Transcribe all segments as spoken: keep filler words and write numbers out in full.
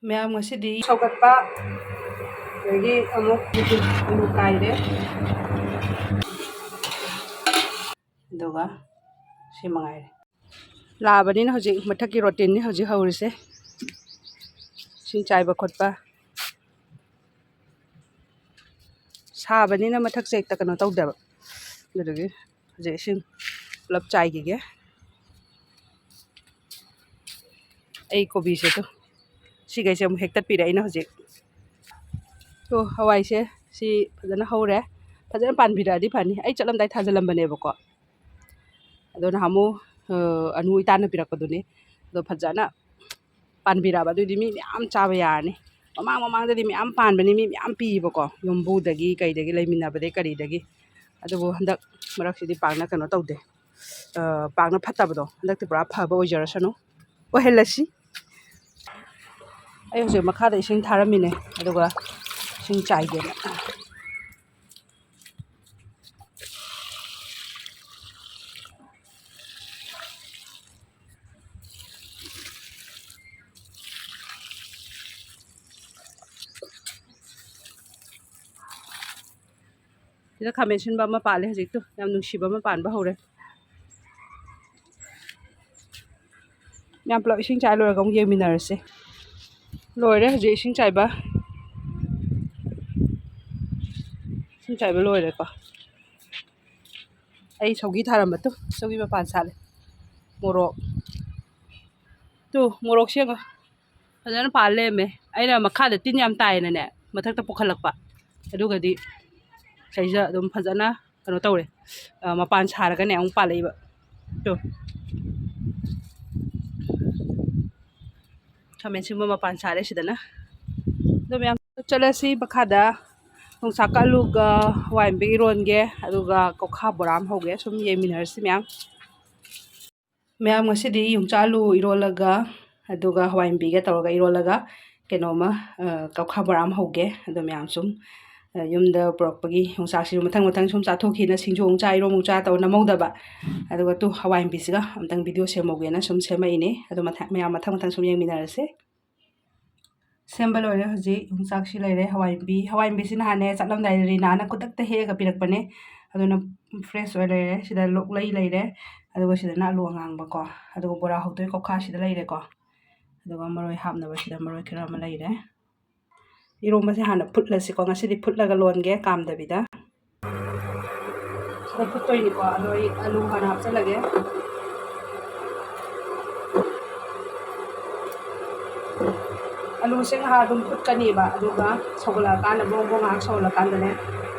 ꯃꯌꯥꯝ, ꯉꯁꯤꯗꯤ ꯁꯧꯒꯠꯄ, ꯑꯗꯒꯤ ꯑꯃꯨꯛ ꯑꯃꯨꯛ ꯀꯥꯏꯔꯦ꯫ ꯑꯗꯨꯒ ꯁꯤ ꯃꯉꯥꯏꯔꯦ꯫ ꯂꯥꯛꯑꯕꯅꯤꯅ ꯍꯧꯖꯤꯛ ꯃꯊꯛꯀꯤ ꯔꯣꯇꯤꯟꯅꯤ ꯍꯧꯖꯤꯛ ꯍꯧꯔꯤꯁꯦ꯫ ꯏꯁꯤꯡ ꯆꯥꯏꯕ ꯈꯣꯠꯄ꯫ ꯁꯥꯕꯅꯤꯅ ꯃꯊꯛꯁꯦ ꯍꯦꯛꯇ ꯀꯩꯅꯣ ꯇꯧꯗꯦꯕ꯫ ꯑꯗꯨꯗꯨꯒꯤ ꯍꯧꯖꯤꯛ ꯏꯁꯤꯡ ꯄꯨꯂꯞ ꯆꯥꯏꯈꯤꯒꯦ꯫ ꯑꯩ ꯀꯣꯕꯤꯁꯦ ꯇꯨ, ꯁꯤꯈꯩꯁꯦ ꯑꯃꯨꯛ ꯍꯦꯛꯇꯠꯄꯤꯔꯦ ꯑꯩꯅ ꯍꯧꯖꯤꯛ꯫ ꯇꯣ, ꯍꯋꯥꯏꯁꯦ ꯁꯤ ꯐꯖꯅ ꯍꯧꯔꯦ꯫ ꯐꯖꯅ ꯄꯥꯟꯕꯤꯔꯛꯑꯗꯤ ꯐꯅꯤ꯫ ꯑꯩ ꯆꯠꯂꯝꯗꯥꯏ ꯊꯥꯖꯤꯜꯂꯝꯕꯅꯦꯕꯀꯣ꯫ ꯑꯗꯣ ꯅꯍꯥꯟꯃꯨꯛ, ꯑ, ꯑꯅꯨ ꯏꯇꯥꯅ ꯄꯤꯔꯛꯄꯗꯨꯅꯤ꯫ ꯑꯗꯣ ꯐꯖꯅ ꯄꯥꯟꯕꯤꯔꯛꯑꯕ, ꯑꯗꯨꯏꯗꯤ ꯃꯤ ꯃꯌꯥꯝ ꯆꯥꯕ ꯌꯥꯔꯅꯤ꯫ ꯃꯃꯥꯡ ꯃꯃꯥꯡꯗꯗꯤ ꯃꯌꯥꯝ ꯄꯥꯟꯕꯅꯤ, ꯃꯤ ꯃꯌꯥꯝ ꯄꯤꯌꯦꯕꯀꯣ, ꯌꯨꯝꯕꯨꯗꯒꯤ ꯀꯩꯗꯒꯤ ꯂꯩꯃꯤꯟꯅꯕꯗꯒꯤ ꯀꯔꯤꯗꯒꯤ꯫ ꯑꯗꯨꯕꯨ ꯍꯟꯗꯛ ꯃꯔꯛꯁꯤꯗꯤ ꯄꯥꯛꯅ ꯀꯩꯅꯣ ꯇꯧꯗꯦ, ꯑ, ꯄꯥꯛꯅ ꯐꯠꯇꯕꯗꯣ꯫ ꯍꯟꯗꯛꯇꯤ ꯄꯨꯔꯥ ꯐꯕ ꯑꯣꯏꯖꯔꯁꯅꯨ, ꯑꯣꯏꯍꯜꯂꯁꯤ꯫ ꯑꯩ ꯍꯧꯖꯤꯛ ꯃꯈꯥꯗ ꯏꯁꯤꯡ ꯊꯥꯔꯝꯃꯤꯅꯦ, ꯑꯗꯨꯒ ꯏꯁꯤꯡ ꯆꯥꯏꯒꯦꯅ꯫ ꯁꯤꯗ ꯈꯥꯃꯦꯟ ꯑꯁꯤꯟꯕ ꯑꯃ ꯄꯥꯜꯂꯦ ꯍꯧꯖꯤꯛꯇꯨ, ꯌꯥꯝ ꯅꯨꯡꯁꯤꯕ ꯑꯃ ꯄꯥꯟꯕ ꯍꯧꯔꯦ꯫ ꯃꯌꯥꯝ ꯄꯨꯂꯞ ꯏꯁꯤꯡ ꯆꯥꯏ ꯂꯣꯏꯔꯒ ꯑꯃꯨꯛ ꯌꯦꯡꯃꯤꯟꯅꯔꯁꯦ꯫ ꯂꯣꯏꯔꯦ ꯍꯧꯖꯤꯛ ꯏꯁꯤꯡ ꯆꯥꯏꯕ꯫ ꯏꯁꯤꯡ ꯆꯥꯏꯕ ꯂꯣꯏꯔꯦꯀꯣ꯫ ꯑꯩ ꯁꯧꯒꯤ ꯊꯥꯔꯝꯕꯗꯣ, ꯁꯧꯒꯤ ꯃꯄꯥꯟ ꯁꯥꯠꯂꯦ꯫ ꯃꯣꯔꯣꯛ꯫ ꯇꯨ, ꯃꯣꯔꯣꯛꯁꯦ ꯌꯦꯡꯉꯣ꯫ ꯐꯖꯅ ꯄꯥꯜ ꯂꯩꯔꯝꯃꯦ꯫ ꯑꯩꯅ ꯃꯈꯥꯗ ꯇꯤꯟ ꯌꯥꯝ ꯇꯥꯏꯌꯦꯅꯅꯦ, ꯃꯊꯛꯇ ꯄꯨꯈꯠꯂꯛꯄ꯫ ꯑꯗꯨꯒꯗꯤ ꯁꯤꯗꯩꯁꯤꯗ ꯑꯗꯨꯝ ꯐꯖꯅ ꯀꯩꯅꯣ ꯇꯧꯔꯦ꯫ ꯑ, ꯃꯄꯥꯟ ꯁꯥꯔꯒꯅꯦ ꯑꯃꯨꯛ ꯄꯥꯜꯂꯛꯏꯕ꯫ ꯇꯨ꯫ ꯈꯥꯃꯦꯟ ꯑꯁꯤꯟꯕ ꯃꯄꯥꯟ ꯁꯥꯔꯦ ꯁꯤꯗꯅ꯫ ꯑꯗꯣ ꯃꯌꯥꯝ ꯆꯠꯂꯁꯤ ꯃꯈꯥꯗ꯫ ꯌꯣꯡꯆꯥꯛꯀ ꯑꯂꯨꯒ ꯍꯋꯥꯏ ꯃꯨꯕꯤ ꯏꯔꯣꯟꯒꯦ, ꯑꯗꯨꯒ ꯀꯧꯈꯥ ꯕꯣꯔꯥ ꯑꯃ ꯍꯧꯒꯦ꯫ ꯁꯨꯝ ꯌꯦꯡꯃꯤꯟꯅꯔꯁꯤ ꯃꯌꯥꯝ꯫ ꯃꯌꯥꯝ, ꯉꯁꯤꯗꯤ ꯌꯣꯡꯆꯥꯛ ꯑꯂꯨ ꯏꯔꯣꯜꯂꯒ, ꯑꯗꯨꯒ ꯍꯋꯥꯏ ꯃꯨꯕꯤꯒ ꯇꯧꯔꯒ ꯏꯔꯣꯜꯂꯒ, ꯀꯩꯅꯣꯝꯃ, ꯑ, ꯀꯧꯈꯥ ꯕꯣꯔꯥ ꯑꯃ ꯍꯧꯒꯦ꯫ ꯑꯗꯣ ꯃꯌꯥꯝ ꯁꯨꯝ, ꯑ, ꯌꯨꯝꯗ ꯄꯨꯔꯛꯄꯒꯤ ꯌꯣꯡꯆꯥꯛꯁꯤꯁꯨ ꯃꯊꯪ ꯃꯊꯪ ꯁꯨꯝ ꯆꯥꯊꯣꯛꯈꯤꯅ, ꯁꯤꯡꯖꯨ ꯑꯃꯨꯛ ꯆꯥ, ꯏꯔꯣꯝ ꯑꯃꯨꯛ ꯆꯥ ꯇꯧ ꯅꯝꯍꯧꯗꯕ꯫ ꯑꯗꯨꯒ ꯇꯨ, ꯍꯋꯥꯏ ꯃꯨꯕꯤꯁꯤꯒ ꯑꯝꯇꯪ ꯚꯤꯗꯤꯑꯣ ꯁꯦꯝꯍꯧꯒꯦꯅ ꯁꯨꯝ ꯁꯦꯝꯃꯛꯏꯅꯦ꯫ ꯑꯗꯣ ꯃꯊꯪ, ꯃꯌꯥꯝ ꯃꯊꯪ ꯃꯊꯪ ꯁꯨꯝ ꯌꯦꯡꯃꯤꯟꯅꯔꯁꯦ꯫ ꯁꯦꯝꯕ ꯂꯣꯏꯔꯦ꯫ ꯍꯧꯖꯤꯛ ꯌꯣꯡꯆꯥꯛꯁꯤ ꯂꯩꯔꯦ, ꯍꯋꯥꯏ ꯃꯨꯕꯤ꯫ ꯍꯋꯥꯏ ꯃꯨꯕꯤꯁꯤ ꯅꯍꯥꯟꯅꯦ ꯆꯠꯂꯝꯗꯥꯏꯗ ꯔꯤꯅꯥꯅ ꯈꯨꯗꯛꯇ ꯍꯦꯛꯑꯒ ꯄꯤꯔꯛꯄꯅꯦ, ꯑꯗꯨꯅ fresh ꯑꯣꯏ ꯂꯩꯔꯦ꯫ ꯁꯤꯗ ꯂꯣꯛꯂꯩ ꯂꯩꯔꯦ, ꯑꯗꯨꯒ ꯁꯤꯗꯅ ꯑꯂꯨ ꯑꯉꯥꯡꯕꯀꯣ, ꯑꯗꯨꯒ ꯕꯣꯔꯥ ꯍꯧꯗꯣꯏ ꯀꯧꯈꯥꯁꯤꯗ ꯂꯩꯔꯦꯀꯣ, ꯑꯗꯨꯒ ꯃꯔꯣꯏ ꯍꯥꯞꯅꯕ ꯁꯤꯗ ꯃꯔꯣꯏ ꯈꯔ ꯑꯃ ꯂꯩꯔꯦ꯫ ꯏꯔꯣꯝꯕꯁꯦ ꯍꯥꯟꯅ ꯐꯨꯠꯂꯁꯤꯀꯣ꯫ ꯉꯁꯤꯗꯤ ꯐꯨꯠꯂꯒ ꯂꯣꯟꯒꯦ, ꯀꯥꯝꯗꯕꯤꯗ꯫ ꯁꯤꯗ ꯐꯨꯠꯇꯣꯏꯅꯤꯀꯣ꯫ ꯑꯗꯣ ꯑꯩ ꯑꯂꯨ ꯍꯥꯟꯅ ꯍꯥꯞꯆꯤꯜꯂꯒꯦ꯫ ꯑꯂꯨꯁꯦ ꯉꯥꯏꯍꯥꯛ ꯑꯗꯨꯝ ꯐꯨꯠꯀꯅꯦꯕ, ꯑꯗꯨꯒ ꯁꯧꯒꯠꯂꯛꯑꯀꯥꯟꯗ, ꯕ꯭ꯔꯣꯡ ꯕ꯭ꯔꯣꯡ ꯉꯥꯏꯍꯥꯛ ꯁꯧꯒꯠꯂꯀꯥꯟꯗꯅꯦ,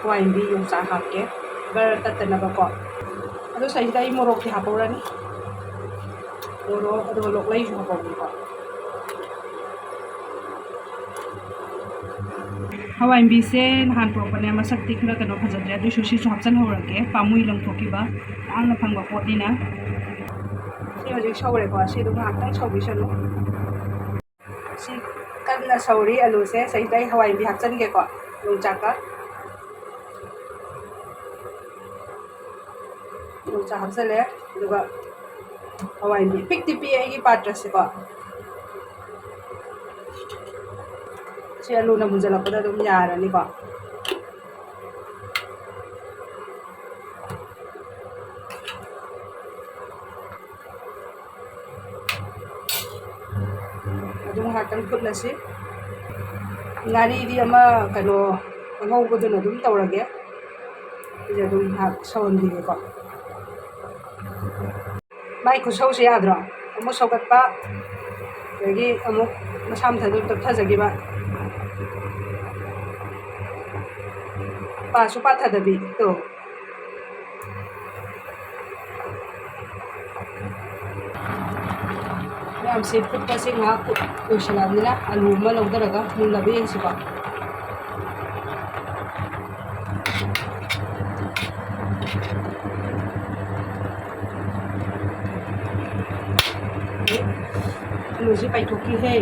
ꯍꯋꯥꯏ ꯃꯨꯕꯤ ꯌꯣꯡꯆꯥꯛ ꯍꯥꯞꯀꯦ, ꯒꯔ ꯇꯠꯇꯅꯕꯀꯣ꯫ ꯑꯗꯣ ꯁꯤꯗꯩꯁꯤꯗ ꯑꯩ ꯃꯣꯔꯣꯛꯇꯤ ꯍꯥꯞꯄꯧꯔꯅꯤ꯫ ꯃꯣꯔꯣꯛ, ꯑꯗꯨꯒ ꯂꯣꯛꯂꯩꯁꯨ ꯍꯥꯞꯄꯧꯒꯦꯀꯣ꯫ ꯍꯋꯥꯏ ꯃꯨꯕꯤꯁꯦ ꯅꯍꯥꯟ ꯄꯨꯔꯛꯄꯅꯦ, ꯃꯁꯛꯇꯤ ꯈꯔ ꯀꯩꯅꯣ ꯐꯖꯗ꯭ꯔꯦ, ꯑꯗꯨꯏꯁꯨ ꯁꯤꯁꯨ ꯍꯥꯞꯆꯤꯜꯍꯧꯔꯒꯦ, ꯄꯥꯝꯃꯨꯏ ꯂꯪꯊꯣꯛꯈꯤꯕ, ꯇꯥꯡꯅ ꯐꯪꯕ ꯄꯣꯠꯅꯤꯅ꯫ ꯁꯤ ꯍꯧꯖꯤꯛ ꯁꯧꯔꯦꯀꯣ, ꯁꯤ ꯑꯗꯨꯝ ꯉꯥꯏꯍꯥꯛꯇꯪ ꯁꯧꯕꯤꯁꯅꯨ꯫ ꯁꯤ ꯀꯟꯅ ꯁꯧꯔꯤ ꯑꯂꯨꯁꯦ꯫ ꯁꯤꯗꯩꯁꯤꯗ ꯑꯩ ꯍꯋꯥꯏ ꯃꯨꯕꯤ ꯍꯥꯞꯆꯤꯟꯒꯦꯀꯣ, ꯌꯣꯡꯆꯥꯛꯀ꯫ ꯌꯣꯡꯆꯥꯛ ꯍꯥꯞꯆꯜꯂꯦ, ꯑꯗꯨꯒ ꯍꯋꯥꯏ ꯃꯨꯕꯤ ꯄꯤꯛꯇꯤ ꯄꯤꯛꯑꯦ ꯑꯩꯒꯤ ꯄꯥꯇ꯭ꯔꯁꯦꯀꯣ꯫ ꯁꯤ ꯑꯂꯨꯅ ꯃꯨꯟꯖꯜꯂꯛꯄꯗ ꯑꯗꯨꯝ ꯌꯥꯔꯅꯤꯀꯣ꯫ ꯑꯗꯨꯝ ꯉꯥꯏꯍꯥꯛꯇꯪ ꯐꯨꯠꯂꯁꯤ꯫ ꯉꯥꯔꯤꯗꯤ ꯑꯃ ꯀꯩꯅꯣ ꯑꯉꯧꯕꯗꯨꯅ ꯑꯗꯨꯝ ꯇꯧꯔꯒꯦ꯫ ꯁꯤꯁꯦ ꯑꯗꯨꯝ ꯉꯥꯏꯍꯥꯛ ꯁꯧꯍꯟꯕꯤꯒꯦꯀꯣ꯫ ꯃꯥꯏ ꯈꯨꯠꯁꯧꯁꯦ ꯌꯥꯗ꯭ꯔꯣ? ꯑꯃꯨꯛ ꯁꯧꯒꯠꯄ, ꯑꯗꯒꯤ ꯑꯃꯨꯛ ꯃꯁꯥ ꯃꯊꯟꯇ ꯑꯗꯨꯝ ꯇꯞꯊꯖꯈꯤꯕ꯫ ꯄꯥꯁꯨ ꯄꯥꯊꯗꯕꯤ꯫ ꯇꯣ꯫ ꯃꯌꯥꯝꯁꯦ ꯐꯨꯠꯄꯁꯦ ꯉꯥꯏꯍꯥꯛ ꯀꯨꯏꯁꯜꯂꯛꯑꯕꯅꯤꯅ ꯑꯂꯨ ꯑꯃ ꯂꯧꯊꯔꯒ ꯃꯨꯜꯂꯕ ꯌꯦꯡꯁꯤꯀꯣ꯫ ꯑꯂꯨꯁꯦ ꯄꯥꯏꯊꯣꯛꯈꯤꯍꯦ꯫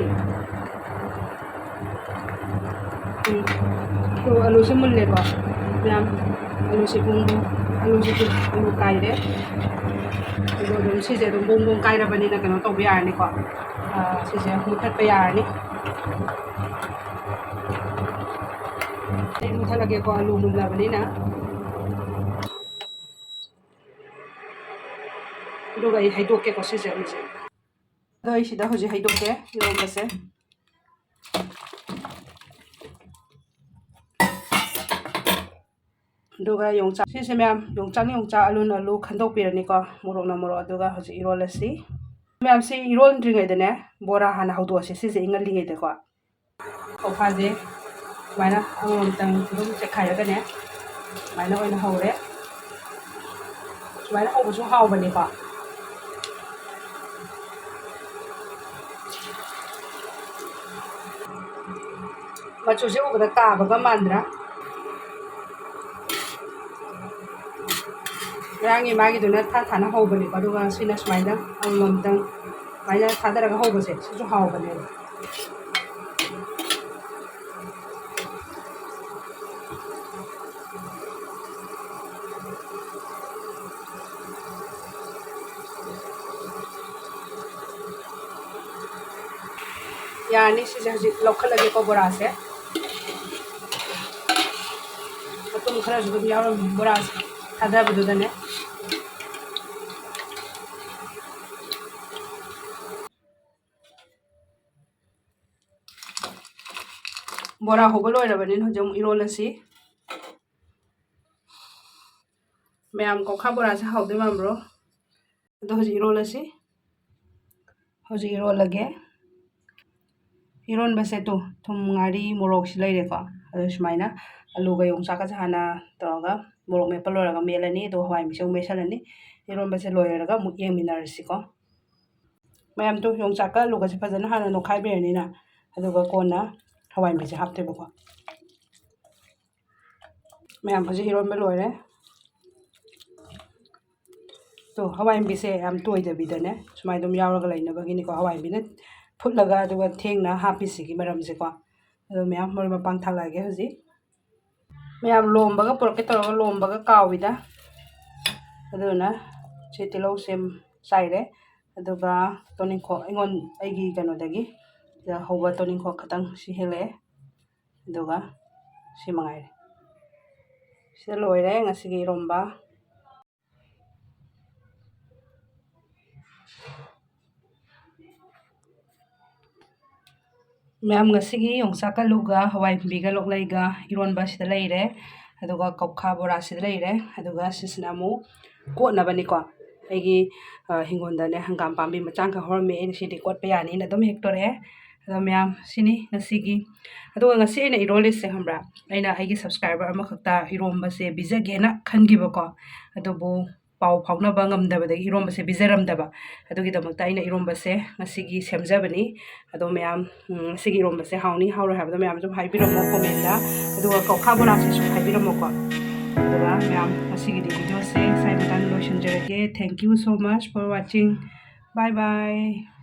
ꯎꯝ꯫ ꯑꯗꯣ ꯑꯂꯨꯁꯦ ꯃꯨꯜꯂꯦꯀꯣ꯫ ꯃꯌꯥꯝ ꯑꯂꯨꯁꯦ ꯕꯣꯡ ꯕꯣꯡ, ꯑꯂꯨꯁꯦ ꯑꯂꯨ ꯀꯥꯏꯔꯦ꯫ ꯑꯗꯣ ꯑꯗꯨꯝ ꯁꯤꯁꯦ ꯑꯗꯨꯝ ꯕꯣꯡ ꯕꯣꯡ ꯀꯥꯏꯔꯕꯅꯤꯅ ꯀꯩꯅꯣ ꯇꯧꯕ ꯌꯥꯔꯅꯤꯀꯣ꯫ ꯑꯥ, ꯁꯤꯁꯦ ꯃꯨꯊꯠꯄ ꯌꯥꯔꯅꯤ꯫ ꯑꯩ ꯃꯨꯊꯠꯂꯒꯦꯀꯣ, ꯑꯂꯨ ꯃꯨꯜꯂꯕꯅꯤꯅ꯫ ꯑꯗꯨꯒ ꯑꯩ ꯍꯩꯗꯣꯛꯀꯦꯀꯣ ꯁꯤꯁꯦ ꯑꯂꯨꯁꯦ꯫ ꯑꯗꯣ ꯑꯩ ꯁꯤꯗ ꯍꯧꯖꯤꯛ ꯍꯩꯗꯣꯛꯀꯦ ꯏꯔꯣꯝꯕꯁꯦ꯫ ꯑꯗꯨꯒ ꯌꯣꯡꯆꯥꯛ, ꯁꯤꯁꯦ ꯃꯌꯥꯝ ꯌꯣꯡꯆꯥꯛꯅ ꯌꯣꯡꯆꯥꯛ, ꯑꯂꯨꯅ ꯑꯂꯨ ꯈꯟꯗꯣꯛꯄꯤꯔꯅꯤꯀꯣ, ꯃꯣꯔꯣꯛꯅ ꯃꯣꯔꯣꯛ꯫ ꯑꯗꯨꯒ ꯍꯧꯖꯤꯛ ꯏꯔꯣꯜꯂꯁꯤ꯫ ꯃꯌꯥꯝꯁꯤ ꯏꯔꯣꯟꯗ꯭ꯔꯤꯉꯩꯗꯅꯦ ꯕꯣꯔꯥ ꯍꯥꯟꯅ ꯍꯧꯗꯣꯛꯑꯁꯤ, ꯁꯤꯁꯦ ꯏꯪꯍꯜꯂꯤꯉꯩꯗꯀꯣ꯫ ꯁꯣꯐꯥꯁꯦ ꯁꯨꯃꯥꯏꯅ ꯑꯃꯃꯝꯇꯪ ꯑꯗꯨꯝ ꯆꯦꯛꯈꯥꯏꯔꯒꯅꯦ ꯁꯨꯃꯥꯏꯅ ꯑꯣꯏꯅ ꯍꯧꯔꯦ꯫ ꯁꯨꯃꯥꯏꯅ ꯍꯧꯕꯁꯨ ꯍꯥꯎꯕꯅꯦꯀꯣ꯫ ꯃꯆꯨꯁꯦ ꯎꯕꯗ ꯀꯥꯕꯒ ꯃꯥꯟꯗ꯭ꯔꯥ? ꯉꯔꯥꯡꯒꯤ ꯃꯥꯒꯤꯗꯨꯅ ꯊꯥ ꯊꯥꯅ ꯍꯧꯕꯅꯦꯕ, ꯑꯗꯨꯒ ꯁꯤꯅ ꯁꯨꯃꯥꯏꯅ ꯑꯃꯃꯝꯇꯪ ꯁꯨꯃꯥꯏꯅ ꯊꯥꯗꯔꯒ ꯍꯧꯕꯁꯦ ꯁꯤꯁꯨ ꯍꯥꯎꯕꯅꯦꯕ꯫ ꯌꯥꯔꯅꯤ, ꯁꯤꯁꯦ ꯍꯧꯖꯤꯛ ꯂꯧꯈꯠꯂꯒꯦꯀꯣ ꯕꯣꯔꯥꯁꯦ꯫ ꯃꯇꯨꯝ ꯈꯔꯁꯨ ꯑꯗꯨꯝ ꯌꯥꯎꯔꯝꯃꯤ ꯕꯣꯔꯥꯁꯦ ꯊꯥꯗꯕꯗꯨꯗꯅꯦ꯫ ꯕꯣꯔꯥ ꯍꯧꯕ ꯂꯣꯏꯔꯕꯅꯤꯅ ꯍꯧꯖꯤꯛ ꯑꯃꯨꯛ ꯏꯔꯣꯜꯂꯁꯤ꯫ ꯃꯌꯥꯝ ꯀꯧꯈꯥ ꯕꯣꯔꯥꯁꯦ ꯍꯥꯎꯗꯣꯏ ꯃꯥꯟꯕ꯭ꯔꯣ? ꯑꯗꯣ ꯍꯧꯖꯤꯛ ꯏꯔꯣꯜꯂꯁꯤ꯫ ꯍꯧꯖꯤꯛ ꯏꯔꯣꯜꯂꯒꯦ꯫ ꯏꯔꯣꯟꯕꯁꯦ ꯇꯨ, ꯊꯨꯝ, ꯉꯥꯔꯤ, ꯃꯣꯔꯣꯛꯁꯤ ꯂꯩꯔꯦꯀꯣ꯫ ꯑꯗꯣ ꯁꯨꯃꯥꯏꯅ ꯑꯂꯨꯒ ꯌꯣꯡꯆꯥꯛꯀꯁꯦ ꯍꯥꯟꯅ ꯇꯧꯔꯒ ꯃꯣꯔꯣꯛ ꯃꯦꯠꯄ ꯂꯣꯏꯔꯒ ꯃꯦꯠꯂꯅꯤ, ꯑꯗꯨꯒ ꯍꯋꯥꯏ ꯃꯨꯕꯤꯁꯦ ꯑꯃꯨꯛ ꯃꯦꯠꯁꯜꯂꯅꯤ꯫ ꯏꯔꯣꯟꯕꯁꯦ ꯂꯣꯏꯔꯒ ꯑꯃꯨꯛ ꯌꯦꯡꯃꯤꯟꯅꯔꯁꯤꯀꯣ꯫ ꯃꯌꯥꯝꯗꯣ ꯌꯣꯡꯆꯥꯛꯀ ꯑꯂꯨꯒꯁꯦ ꯐꯖꯅ ꯍꯥꯟꯅ ꯅꯣꯠꯈꯥꯏꯕꯤꯔꯅꯤꯅ, ꯑꯗꯨꯒ ꯀꯣꯟꯅ ꯍꯋꯥꯏ ꯃꯨꯕꯤꯁꯦ ꯍꯥꯞꯇꯣꯏꯕꯀꯣ꯫ ꯃꯌꯥꯝ ꯍꯧꯖꯤꯛ ꯏꯔꯣꯟꯕ ꯂꯣꯏꯔꯦ꯫ ꯇꯣ, ꯍꯋꯥꯏ ꯃꯨꯕꯤꯁꯦ ꯌꯥꯝ ꯇꯣꯏꯗꯕꯤꯗꯅꯦ ꯁꯨꯃꯥꯏꯅ ꯑꯗꯨꯝ ꯌꯥꯎꯔꯒ ꯂꯩꯅꯕꯒꯤꯅꯤꯀꯣ, ꯍꯋꯥꯏ ꯃꯨꯕꯤꯅ ꯐꯨꯠꯂꯒ ꯑꯗꯨꯒ ꯊꯦꯡꯅ ꯍꯥꯞꯄꯤꯁꯤꯒꯤ ꯃꯔꯝꯁꯦꯀꯣ꯫ ꯑꯗꯣ ꯃꯌꯥꯝ ꯃꯔꯣꯏ ꯃꯄꯥꯡ ꯊꯥꯛꯂꯛꯑꯒꯦ ꯍꯧꯖꯤꯛ꯫ ꯃꯌꯥꯝ ꯂꯣꯝꯕꯒ ꯄꯨꯔꯛꯀꯦ ꯇꯧꯔꯒ ꯂꯣꯝꯕꯒ ꯀꯥꯎꯏꯗ꯫ ꯑꯗꯨꯅ ꯁꯤ ꯇꯤꯜꯍꯧ ꯁꯦꯝ ꯆꯥꯏꯔꯦ꯫ ꯑꯗꯨꯒ ꯇꯣꯅꯤꯡꯈꯣꯛ ꯑꯩꯉꯣꯟ-, ꯑꯩꯒꯤ ꯀꯩꯅꯣꯗꯒꯤ, ꯁꯤꯗ ꯍꯧꯕ ꯇꯣꯅꯤꯡꯈꯣꯛ ꯈꯛꯇꯪ ꯁꯤ ꯍꯦꯛꯂꯛꯑꯦ꯫ ꯑꯗꯨꯒ ꯁꯤ ꯃꯉꯥꯏꯔꯦ꯫ ꯁꯤꯗ ꯂꯣꯏꯔꯦ ꯉꯁꯤꯒꯤ ꯏꯔꯣꯝꯕ꯫ ꯃꯌꯥꯝ, ꯉꯁꯤꯒꯤ ꯌꯣꯡꯆꯥꯛ ꯑꯂꯨꯒ ꯍꯋꯥꯏ ꯃꯨꯕꯤꯒ ꯂꯣꯛꯂꯩꯒ ꯏꯔꯣꯟꯕ ꯁꯤꯗ ꯂꯩꯔꯦ꯫ ꯑꯗꯨꯒ ꯀꯧꯈꯥ ꯕꯣꯔꯥ ꯁꯤꯗ ꯂꯩꯔꯦ꯫ ꯑꯗꯨꯒ ꯁꯤꯁꯤꯅ ꯑꯃꯨꯛ ꯀꯣꯠꯅꯕꯅꯤꯀꯣ꯫ ꯑꯩꯒꯤ, ꯑ, ꯍꯤꯡꯒꯣꯜꯗꯅꯦ ꯍꯪꯒꯥꯝ ꯄꯥꯝꯕꯤ ꯃꯆꯥ ꯑꯃꯈꯛ ꯍꯧꯔꯝꯃꯦ꯫ ꯑꯩꯅ ꯁꯤꯗꯤ ꯀꯣꯠꯄ ꯌꯥꯅꯤꯅ ꯑꯗꯨꯝ ꯍꯦꯛꯇꯣꯔꯛꯑꯦ꯫ ꯑꯗꯣ ꯃꯌꯥꯝ, ꯁꯤꯅꯤ ꯉꯁꯤꯒꯤ꯫ ꯑꯗꯨꯒ ꯉꯁꯤ ꯑꯩꯅ ꯏꯔꯣꯜꯂꯤꯁꯦ ꯈꯪꯕ꯭ꯔꯥ, ꯑꯩꯅ ꯑꯩꯒꯤ subscriber ꯑꯃꯈꯛꯇ ꯏꯔꯣꯝꯕꯁꯦ ꯄꯤꯖꯒꯦꯅ ꯈꯟꯈꯤꯕꯀꯣ꯫ ꯑꯗꯨꯕꯨ ꯄꯥꯎ ꯐꯥꯎꯅꯕ ꯉꯝꯗꯕꯗꯒꯤ ꯏꯔꯣꯝꯕꯁꯦ ꯄꯤꯖꯔꯝꯗꯕ꯫ ꯑꯗꯨꯒꯤꯗꯃꯛꯇ ꯑꯩꯅ ꯏꯔꯣꯝꯕꯁꯦ ꯉꯁꯤꯒꯤ ꯁꯦꯝꯖꯕꯅꯤ꯫ ꯑꯗꯣ ꯃꯌꯥꯝ, ꯎꯝ, ꯉꯁꯤꯒꯤ ꯏꯔꯣꯝꯕꯁꯦ ꯍꯥꯎꯅꯤ ꯍꯥꯎꯔꯣꯏ ꯍꯥꯏꯕꯗꯣ ꯃꯌꯥꯝ ꯑꯗꯨꯝ ꯍꯥꯏꯕꯤꯔꯝꯃꯣ commentꯗ꯫ ꯑꯗꯨꯒ ꯀꯧꯈꯥ ꯕꯣꯔꯥꯁꯤꯁꯨ ꯍꯥꯏꯕꯤꯔꯝꯃꯣꯀꯣ꯫ ꯑꯗꯨꯒ ꯃꯌꯥꯝ, ꯉꯁꯤꯒꯤꯗꯤ videoꯁꯦ ꯁ꯭ꯋꯥꯏ ꯃꯇꯥꯡꯗ ꯂꯣꯏꯁꯤꯟꯖꯔꯒꯦ꯫ Thank you so much for watching. Bye bye.